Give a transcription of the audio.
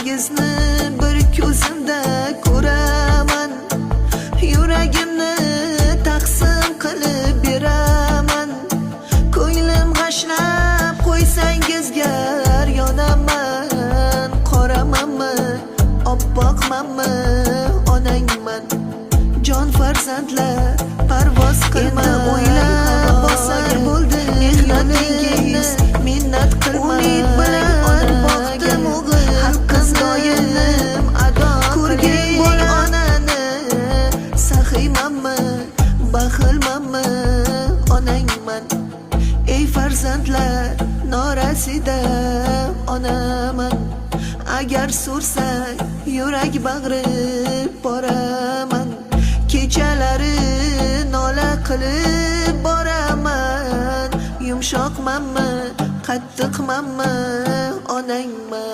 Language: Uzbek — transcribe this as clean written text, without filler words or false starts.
Onangizni bir ko'zimda ko'raman. Yuragimni taqsim qilib beraman. Ko'nglim g'ashlab qo'ysangiz gar yonaman. Qoramanmi, oppoqmanmi, onangman. Jon farzandlar, parvoz qilma. Endi o'ylab bosar bo'ldi mehnatingiz, minnat qilmang. Umid bilan boqdim o'g'il haqqini doim ado ko'rgin bola onani. Saxiymanmi, baxilmanmi, onangman. Ey farzandlar, norasida onaman. Agar so'rsak, yurak bag'ri boraman. Kechalari nola qilib boraman. Yumshoqmanmi, qattiqmanmi, onangman.